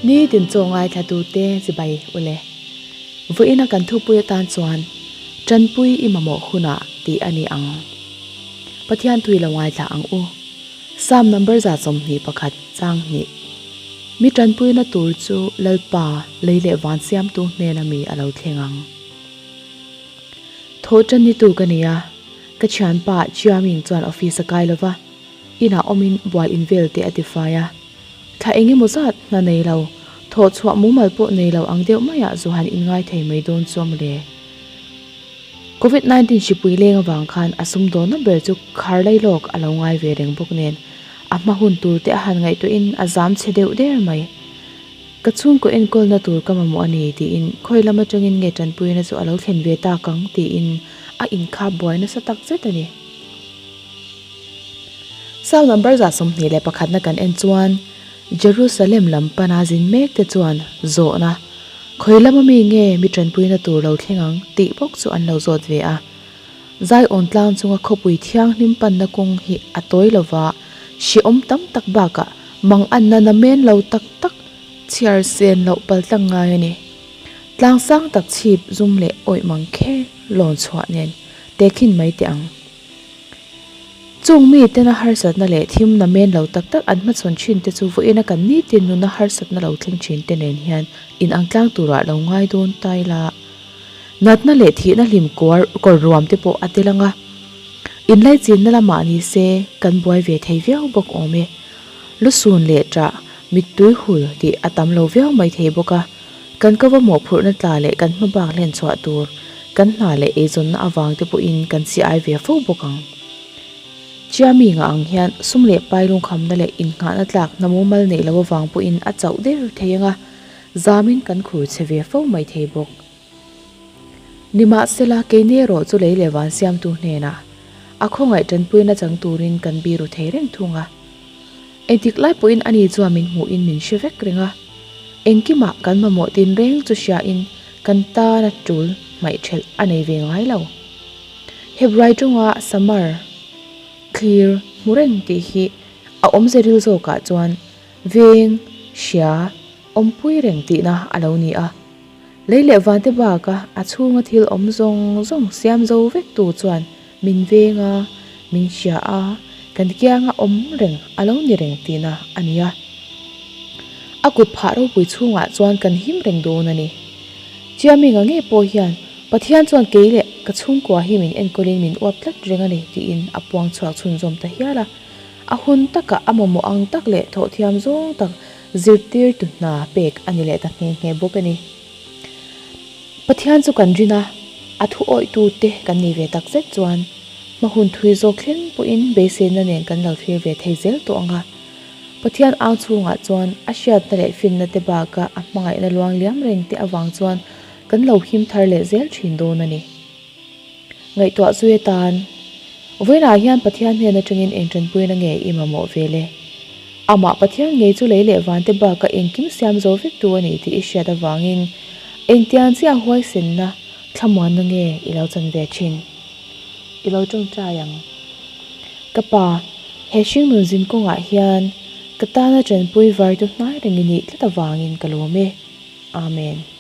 Nitin chaw ngaithla tute chibai ule. Vawiina kan thupui atan chuan Tanpui i mamawh hunah tih a ni ang. Pathian tui lo ngaithla ang u. Psalm number 21 chang hnih. Mi tanpuina tur chu Lalpa lei leh van siamtu hnena mi a lo thleng ang. Thaw tan ni tu ka ni a, ka thianpa Chiaming chuan office a kai lo va, inah awmin bual in vel te a ti fai a. Thla eng emaw zat hna nei lo, thawh chhuah mumal pawh nei lo ang deuh maiah Johan in ngai thei mai dawn chu a maw le. Covid 19 hripui leng avang khan a sumdawnna ber chu khar lai lawk a lo ngai ve reng bawk nen a hma hun tur te a han ngaihtuahin a zam chhe deuh der mai. Ka chhungkaw enkawlna tur ka mamawh a ni tiin khawi lam atangin nge tanpuina chu a lo thlen ve tak ang tiin a inkhap buai nasa tak zet a ni. Psalm number 21 na kan en chuan Jerusalem lam pana zin mek te chuan zawhna khawi lama mi nge mi tanpuina tur lo thleng ang tih bawk chu an lo zawt ve a. Zaiawn tlang chunga khawpui thianghlim panna kawng hi a tawi lova, hrehawm tam tak bakah mang anna na men lo tak tak chhiar sen loh pal tlang ngai a ni. Tlang sang tak chhip zum leh awih mang khe lawn chhuah nen tehkhin mai teh ang. Chung mi tena harsatna leh thim na men lo tak tak an hmachhawn thin te chu vawiina kan nitin nuna harsatna lo thleng thin te nen hian inang tlang turah lo ngai dawn ta ila. Natna leh thihna hlim kuar kawr ruam te pawh a tel ang a, inlaichinna lamah ni se kan buai ve thei viau bawk awm e. Lusun leh ṭah, mittui hul tih a tam lo viau mai thei bawk a, kan ka va mawhphurhna tla leh kan hma bak hlen chhuah tur kan hna leh eizawnna avang te pawhin kan chi ai ve fo bawk ang. Chiami ngah ang hian sum leh pai lungkhamna leh innghahna tlak hna mumal neih loh avang pawhin a chauh der thei ang a, Zamin kan khur che ve fo mai thei bawk. Nimahsela, keini erawh chu lei leh van siamtu hnenah a khawngaih tanpuina chang turin kan biru thei reng thung a. Engtik lai pawhin ani chuan min hmuhin min hre vek reng a. Engkimah kan mamawh tinreng chu hriain kan tana tul hmaih thelh a nei ve ngai lo. Hebrai tawnga samar, thlir, hmu reng tih hi a awmze ril zawkah chuan Veng, hria, awmpui reng tihna a lo ni a. Lei leh vante baka a chhunga thil awm zawng zawng siam zo vek tu chuan min veng a, min hria a, kan kianga awm reng a lo ni reng tihna a ni a. A kut phah ropui chhungah chuan kan him reng dawn a ni. Chiaminga ngei pawh hian Pathian chuan kei leh ka chhungkua hi min enkawlin min uap tlat reng a ni tiin a puang chhuak chhunzawm ta hial a. A hun takah a mamawh ang tak leh thawhthiam zawng tak zirtirtu hna pek a ni leh ta nghe nghe bawk a ni. Pathian chu kan rin a, a thu awihtute kan nih ve tak zet chuan hma hun thui zawk thleng pawhin beiseina nen kan lo thlir ve thei zel tawh ang a. Pathian au chhungah chuan a hriatna leh finna te bakah a hmangaihna luang liam reng te avang chuan kan lo him thar leh zel thin dawn a ni. Ngaihtuah zui atan, Vawiinah hian Pathian hnen atangin eng tanpuina nge i mamawh ve le? Amah Pathian ngei chu lei leh vante baka engkim siam zo vek tu a ni tih i hriat avangin engtiang chiah huaisenna thlamuanna nge i lo chan ve thin? I lo tawngtai ang. Ka pa, he hringnun zin kawngah hian ka tana tanpui vartu hnai reng i nih tlat avangin ka lawm e. Amen.